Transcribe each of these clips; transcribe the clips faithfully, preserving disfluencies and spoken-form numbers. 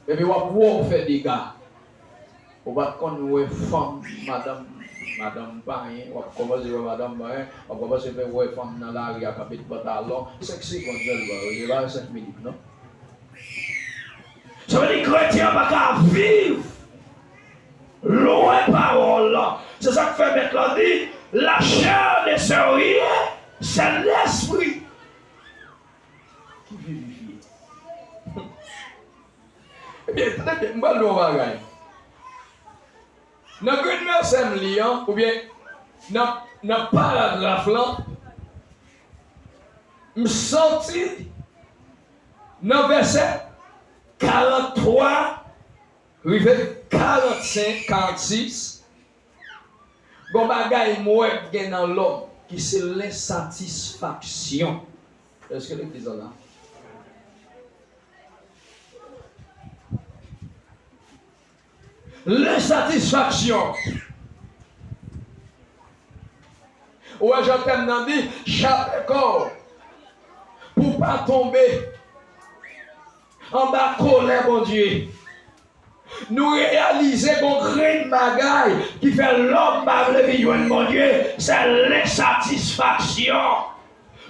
Epi w ap wè w fè dega. Ou pa t konn wè fanm, madanm, madanm payen, w ap kòmanse wè madanm payen, w ap kòmanse fè wè fanm nan lari a k ap met pantalon, senk segonn sèlman, wi, se pa senk minit, non. Sa vle di kretyen an pa ka viv lwen pawòl lan. Se sa k fè Mèt lan di, la chair ne sert à rien, c'est l'esprit qui vivifie. Ebyen, tande byen, m pral di w yon bagay. Nan grenn vèsè m li an, oubyen nan, nan paragraf lan, m santi nan vèsè karanntwa rive karannsenk, karannsis, gon bagay m wè k gen nan lòm ki se lensatisfaksyon. Èske legliz lan la? Lensatisfaksyon. Ou wè jan tèm nan di, chape kò w pou w pa tonbe anba kolè Bondye. Nou reyalize gon grenn bagay ki fè lòm pa vle vin jwenn Bondye, se lensatisfaksyon.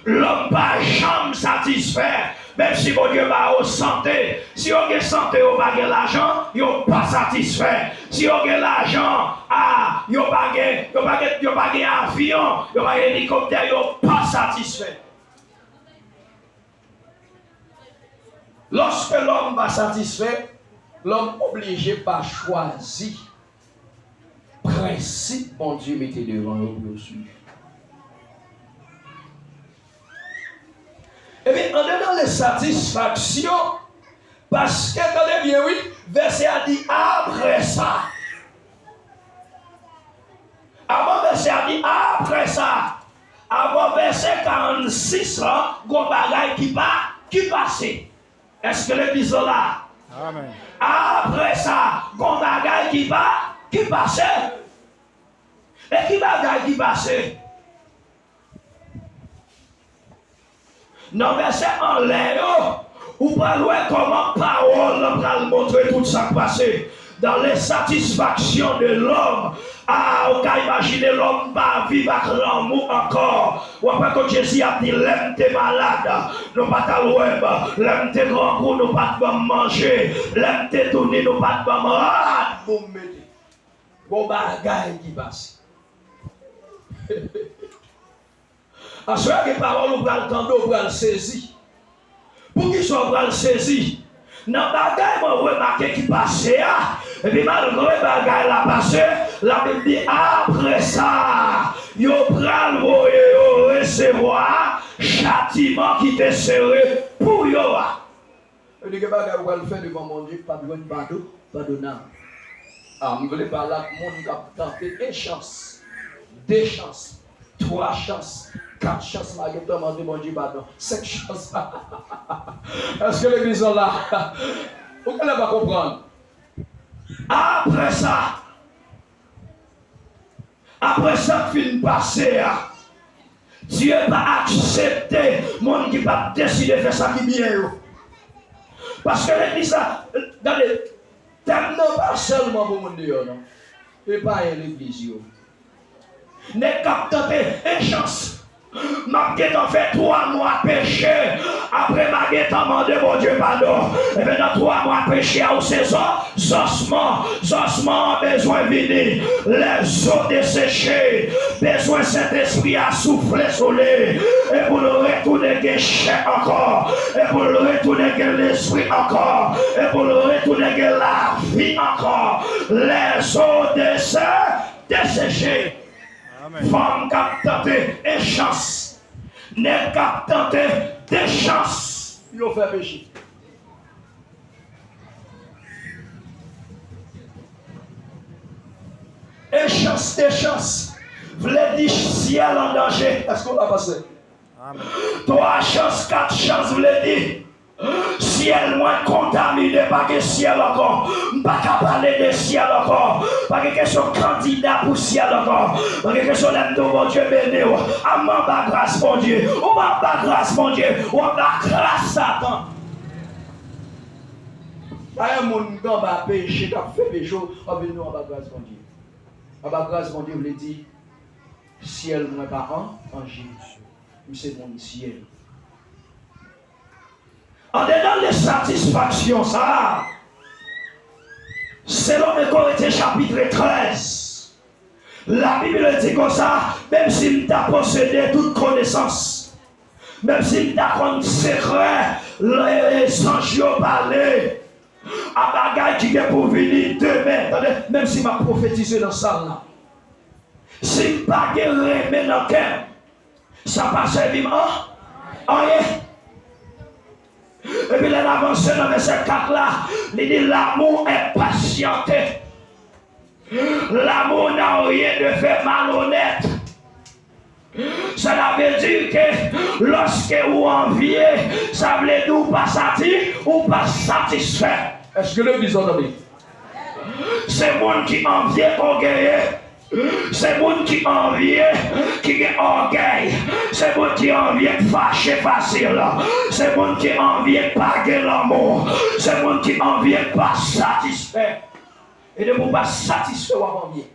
Lòm pa janm satisfè. Menm si Bondye ba yo sante, si yo gen sante, yo pa gen lajan, yo pa satisfè. Si yo gen lajan, a, yo pa gen, yo pa gen, yo pa gen avyon, yo pa gen elikoptè, yo pa satisfè. Lòske lòm pa satisfè, lòm oblije pa chwazi prensip Bondye mete devan yo pou yo swiv. Epi, andedan lensatisfaksyon, paske, tande byen, wi, vèsè a di, apre sa. Avan vèsè a di, apre sa. Avan vèsè karannsis lan, gon bagay ki pa, ki pase. Èske legliz lan la? Amèn. Apre sa, gon bagay ki pa, ki pase. E ki bagay ki pase? Nan vèsè anlè yo, ou pral wè kòman pawòl lan pral montre tout sa k pase. Dans les satisfactions de l'homme, a, ou ka imajine lòm pa viv ak lanmou ankò. W ap wè kot Jezi ap di, lè m te malad, nou pa t al wè m. Lè m te grangou, nou pa t ban m manje. Lè m te touni, nou pa t ban m rad pou m mete. Gon bagay ki pase. Aswè gen pawòl ou pral tande, ou pral sezi. Poukisa w pral sezi? Nan bagay mwen remake ki pase a, epi malgre bagay la pase, Labib di, apre sa, yo pral voye yo resevwa chatiman ki te sere pou yo a. Yo di gen bagay ou pral fè devan Bondye k p ap jwenn padon, padonab. A, m vle pale ak moun k ap tante en chans, de chans, twa chans, kat chans, lage tan mande Bondye padon, senk chans. Èske legliz lan la? Ou genlè pa konprann. Apre sa, Apre sa k fin pase a, Dye pa aksepte moun ki p ap deside fè sa ki byen yo. Paske legliz la, gade, tèm nan pa sèlman pou moun deyò, non. E payen legliz yo. Nèg k ap tante en chans. M ap gentan fè twa mwa peche, apre m a gentan mande Bondye padon. Ebyen, nan twa mwa peche a, ou se zò-, zòsman, zòsman an bezwen vini. Les os desséchés, bezwen Sentespri a soufle sou li. E pou l retounen gen chè ankò. E pou l retounen gen lespri ankò. E pou l retounen gen lavi ankò. Les os dessè-, desséchés. Amèn. Fanm k ap tante en chans. Nèg k ap tante de chans. Yo fè peche. E chans, de chans vle di syèl an danje. Èske w la, pastè? Amèn. Twa chans, kat chans vle di syèl mwen kontamine, pa gen syèl ankò. M pa ka pale de syèl ankò. Pa gen kesyon kandida pou syèl ankò. Pa gen kesyon lè m di w Bondye beni w. A m anba gras Bondye. Ou pa anba gras Bondye. Ou anba gras Satan. Pa yon moun k anba peche k ap fè peche w, w ap vin nou anba gras Bondye. Anba gras Bondye vle di syèl mwen pa an, an je. M se moun syèl. Andedan de satisfaksyon sa a, selon en Korentyen chapit trèz, Labib di konsa, menm si m ta posede tout konesans, menm si m ta konn sekrè zanj yo pale, a bagay ki gen pou vini demen, tande, menm si m ap pwofetize nan sal la, si m pa gen renmen nan kè m, sa pa sèvi m an anyen. Epi lè n avanse nan vèsè kat la, li di, l'amour est patienté. L'amour n'a rien de fait malhonnête. Cela veut dire que lorsque ou anvye, sa vle di ou pa sati, ou pa satisfè. Èske legliz la tande? Se moun ki anvye k ou genyen. Se moun ki anvye, ki gen ògèy. Se moun ki anvye k fache fasil. Se moun ki anvye k pa gen lanmou. Se moun ki anvye k pa satisfè. E depi w pa satisfè, w ap anvye.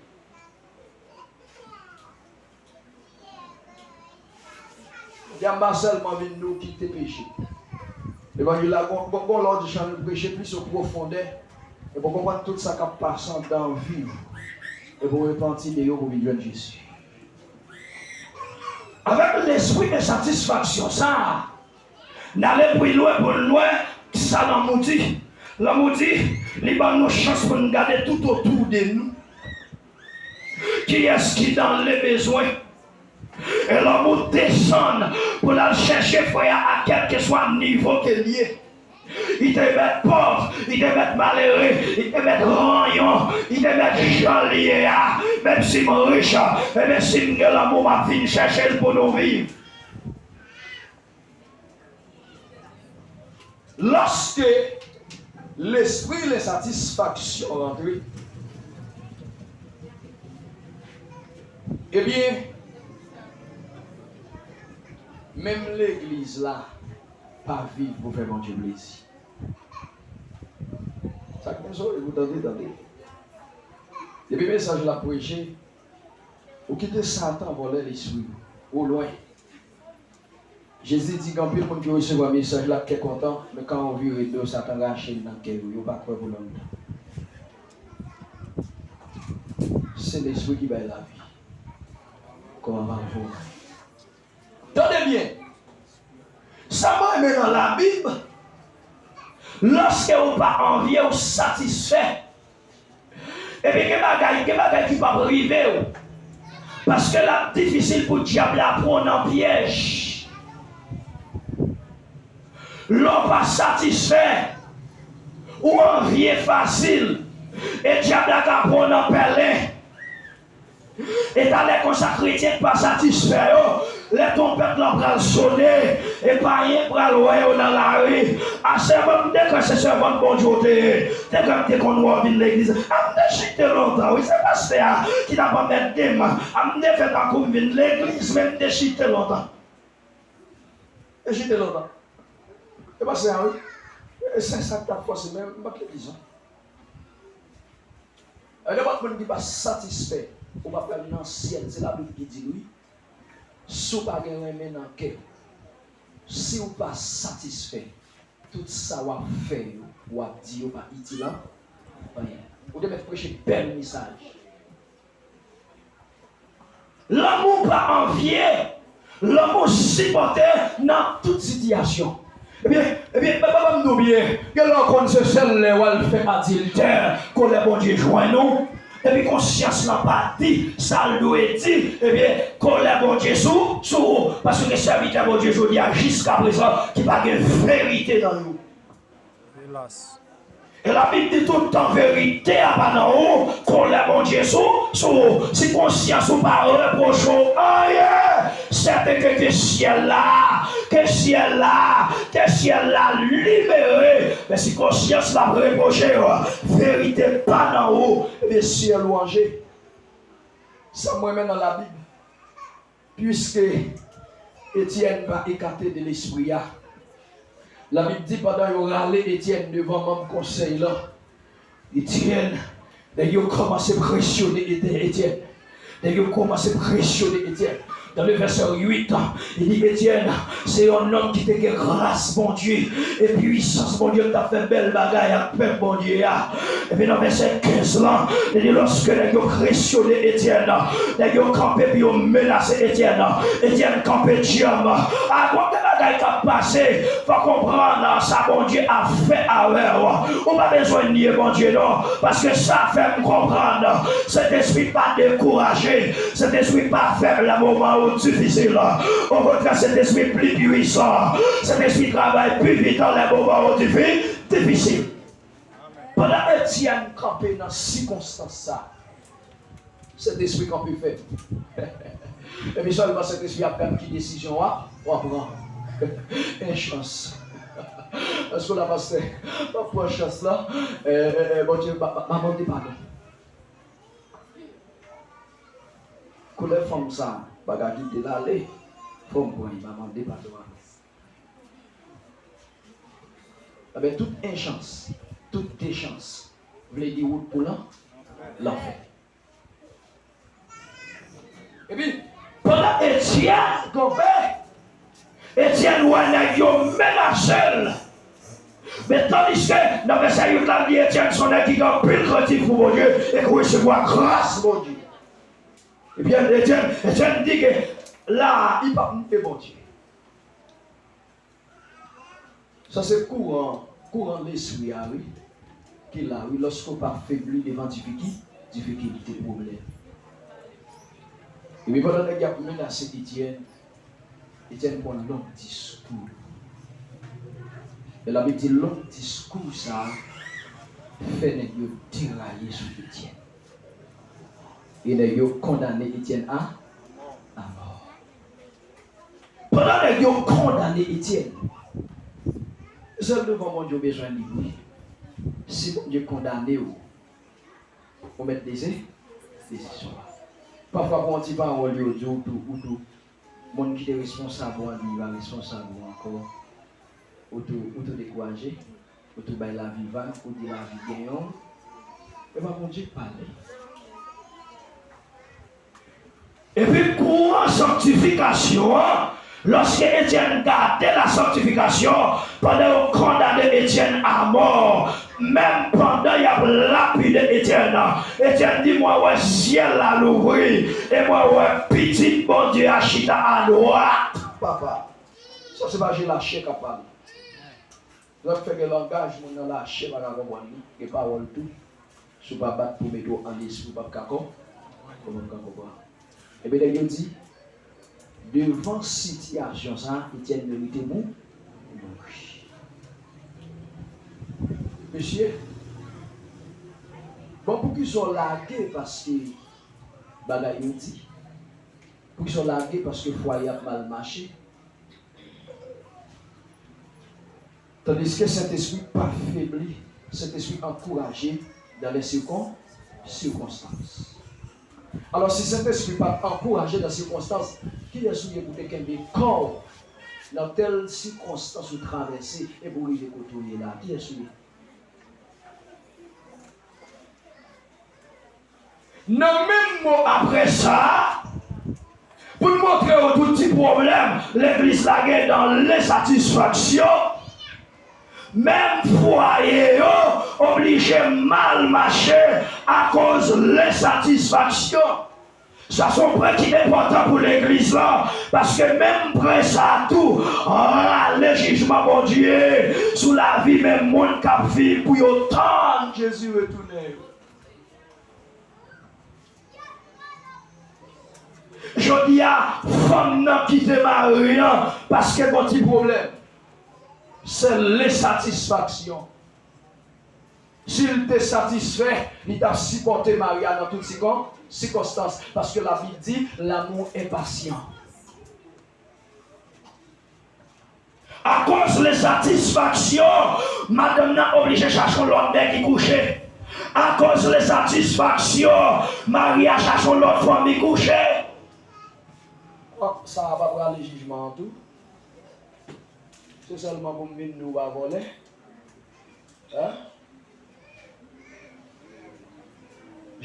Dye a m pa sèlman vin nou kite peche. Levanjil la, gon, gon, gon lè w di jan nou preche plis o pwofondè, epi w konprann tout sa k ap pase anndan vi w, epi w repanti de yo pou w vin jwenn Jezi. Avèk lespri de satisfaksyon sa a, n ale pi lwen pou n wè sa lanmou di. Lanmou di, li ban nou chans pou n gade tout otou de nou. Kiyès ki nan le bezwen? E lanmou desann pou l al chèche frè a, a kèlkeswa nivo ke l ye. Li te mèt pòv, li te mèt malere, li te mèt ranyon, li te mèt jan l ye a. Menm si m rich, ebyen, si m gen lanmou, m ap vin chèche l pou nou viv. Lòske lespri lensatisfaksyon rantre, ebyen, menm legliz la pa viv pou fè Bondye plezi. Sa k gen zòrèy pou tande, tande. Depi mesaj la preche, ou kite Satan vòlè lespri w, ou lwen. Jezi di gen anpil moun ki resevwa mesaj la ak kè kontan, men kan yo vire do, Satan rache l nan kè yo, yo pa kwè pou lontan. Se lespri ki bay lavi. Kò a pa pou anyen. Tande byen. Sa mwen renmen nan Labib, lòske ou pa anvye, ou satisfè. Epi gen bagay, gen bagay ki p ap rive w. Paske l ap difisil pou dyab la pran w nan pyèj. Lè w pa satisfè, ou anvye fasil. E dyab la ka pran w nan pèlen. E talè konsa kretyen k pa satisfè yo, lè twonpèt lan pral sone, e payen pral wè yo nan lari. A sèvant m te kwè se sèvant Bondye w te ye. Te kwè m te konn wè w vin legliz. A m te chite lontan, wi, se pastè a ki t ap anmède m. A m te fè tankou m vin legliz, men m te chite lontan. E chite lontan. E pastè a, wi. E se sa k t ap fòse, men m pa t legliz, non. Nenpòt moun ki pa satisfè, ou pa pral nan syèl. Se Labib ki di l, wi. Si w pa gen renmen nan kè w, si w pa satisfè, tout sa w ap fè yo, w ap di yo pa itil an anyen. Ou te mèt preche bèl mesaj. Lanmou pa anvye. Lanmou sipòte nan tout sitiyasyon. Ebyen, ebyen, ba, ba, ban m di w byen, gen lè w konn se sèl lè w al fè adiltè, kolè Bondye jwenn ou. Epi konsyans lan pa di sa l dwe di, ebyen, kolè Bondye sou, sou ou. Paske gen sèvitè Bondye jodi a, jiskaprezan, ki pa gen verite nan yo. Elas. E Labib di tout tan verite a pa nan ou, kolè Bondye sou, sou ou. Si konsyans ou pa repwoche w anyen, sèten ke, ke syèl la, ke syèl la, ke syèl la libere. Men si konsyans la ap repwoche w, verite pa nan ou, ebyen syèl ou an je. Sa m renmen nan Labib. Puiske Etyèn pa ekate de Lespri a, Labib di, pandan yo rale Etyèn devan manm konsèy lan, Etyèn, nèg yo kòmanse presyone Ete-, Etyèn. Nèg yo kòmanse presyone Etyèn. Nan le vèsè uit, li di, Etyèn, se yon nonm ki te gen gras Bondye e pwisans Bondye, ki t ap fè bèl bagay ak pèp Bondye a. Epi nan vèsè kenz lan, li di, lòske nèg yo presyone Etyèn, nèg yo kanpe pou yo menase Etyèn, Etyèn kanpe djanm. A, gon de bagay k ap pase, fò w konprann sa Bondye ap fè avè w. Ou pa bezwen nye Bondye, non, paske sa fè m konprann Sentespri pa dekouraje. Sentespri pa fèb lè moman yo difisil. Okontrè, Sentespri pli pwisan. Sentespri travay pi vit lè moman yo difi-, difisil. Pandan Etyèn kanpe nan sikonstans sa, Sentespri kanpe fèm. Epi sèlman Sentespri ap gad ki desizyon w ap, w ap pran. En chans. Èske w la, pastè? M ap pran chans lan. Eh, eh, eh, Bondye, m a, m a, m a mande padon. Koulè fanm sa, pa ka kite l ale. Fò m pran, m a mande padon avè l. Enben, tout en chans, tout de chans, vle di wout pou lan-, lanfè. Epi, pandan Etyèn kanpe, Etyèn wè nèg yo menase l. Men tandiske, nan vèsè uit la, l di Etyèn se yon nèg ki gen anpil krantif pou Bondye e ki resevwa gras Bondye. Epi Etyèn, Etyèn di ke la, li p ap moute Bondye. Sa se kouran, kouran lespri a, wi, ki la, wi, lòske w pa febli devan difiki-, difikilte, pwoblèm. Epi pandan nèg y ap menase Etyèn, Etyèn pran long diskou. E Labib di long diskou sa a fè nèg yo deraye sou Etyèn. E nèg yo kondane Etyèn a, a mò. Pandan nèg yo kondane Etyèn, sèl devan Bondye w bezwen li, wi. Si Bondye kondane w, ou mèt desi-, desizyon w. Pafwa pou yon ti pawòl yo di w tou, ou tou, moun ki te responsab ou an, li pa responsab ou ankò. Ou tou, ou tou dekouraje. Ou tou bay lavi vag, ou di lavi genyen w. E pa Bondye k pale. Epi kouran sanktifikasyon an, lòske Etyèn gade la sanktifikasyon, pandan yo kondane Etyèn a mò, menm pandan y ap lapide Etyèn, Etyèn di, mwen wè syèl la louvri, e mwen wè Pitit Bondye a chita adwat Papa. Sa se pa je lachè k ap pale. Lè w fè gen langaj moun nan lachè pa ka konprann li, gen pawòl tou. Si w pa bat pou mete w an lespri, w p ap ka konprann, w p ap ka konprann. Ebyen, nèg yo di, devan sitiyasyon sa a, Etyèn merite mou-, mouri. Mesye, bon, poukisa w lage paske bagay yo di? Poukisa w lage paske fwaye ap mal mache? Tandiske Sentespri pa febli, Sentespri ankouraje dans les circon-, circonstances. Alò, si Sentespri pa t ankouraje nan sikonstans, kiyès ou ye pou te kenbe kò w nan tèl sikonstans ou travèse e pou rive kote w ye la? Kiyès ou ye? Nan menm mo apre sa, pou n montre w tout ti pwoblèm legliz la gen nan lensatisfaksyon, menm fwaye yo oblije mal mache akoz lensatisfaksyon. Sa se yon pwen ki enpòtan pou legliz la, paske menm pwen sa a tou rale jijman Bondye sou lavi menm moun k ap viv pou yo tann Jezi retounen yo. Jodi a, fanm nan kite mari an paske gon ti pwoblèm. Se lensatisfaksyon. Si l te satisfè, li t ap sipòte mari a nan tout sikon-, sikonstans, paske Labib di, l'amour est patient. Akoz lensatisfaksyon, madanm nan oblije chache yon lòt nèg ki kouche. Akoz lensatisfaksyon, mari a chache yon lòt fanm li kouche. Bon, sa a pa prale jijman an tou? Se sèlman pou m vin di w pa vòlè? Hein?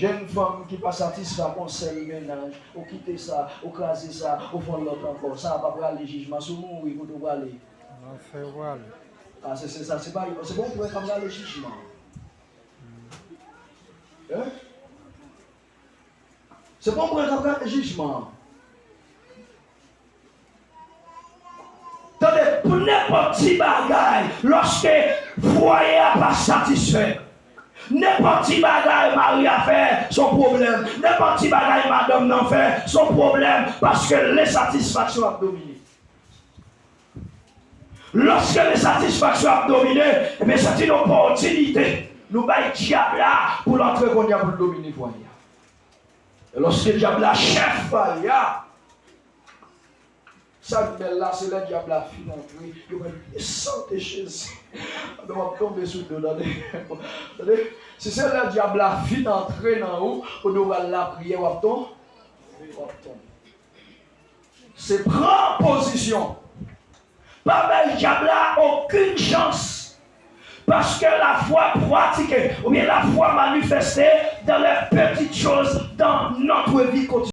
Jèn fanm ki pa satisfè ak yon sèl mennaj, ou kite sa, ou kraze sa, ou fè yon lòt ankò. Sa a pa prale jijman. Si w mouri, kote w prale? Anfè w prale. A, se, se sa, se pa, se pa yon prè k ap rale jijman. Hein? Se pa yon prè k ap rale jijman. Tande, pou nenpòt ti bagay, lòske fwaye a pa satisfè, nenpòt ti bagay mari a fè, se yon pwoblèm. Nenpòt ti bagay madanm nan fè, se yon pwoblèm, paske lensatisfaksyon ap domine. Lòske lensatisfaksyon ap domine, ebyen, se yon opòtinite nou bay dyab la pou l antre kounye a pou l domine fwaye a. E lòske dyab la chèf fwaye a, sa k bèl la, se lè dyab la fin antre, yo mèt sante Jezi. Tande, w ap tonbe sou do, tande. Tande? Si se lè dyab la fin antre nan ou, ou dwe al lapriyè, w ap ton-, w ap tonbe. Se pran pozisyon. Pa bay dyab la okenn chans. Paske lafwa pratike, oubyen lafwa manifeste dans les petites choses dans notre vie quotidienne.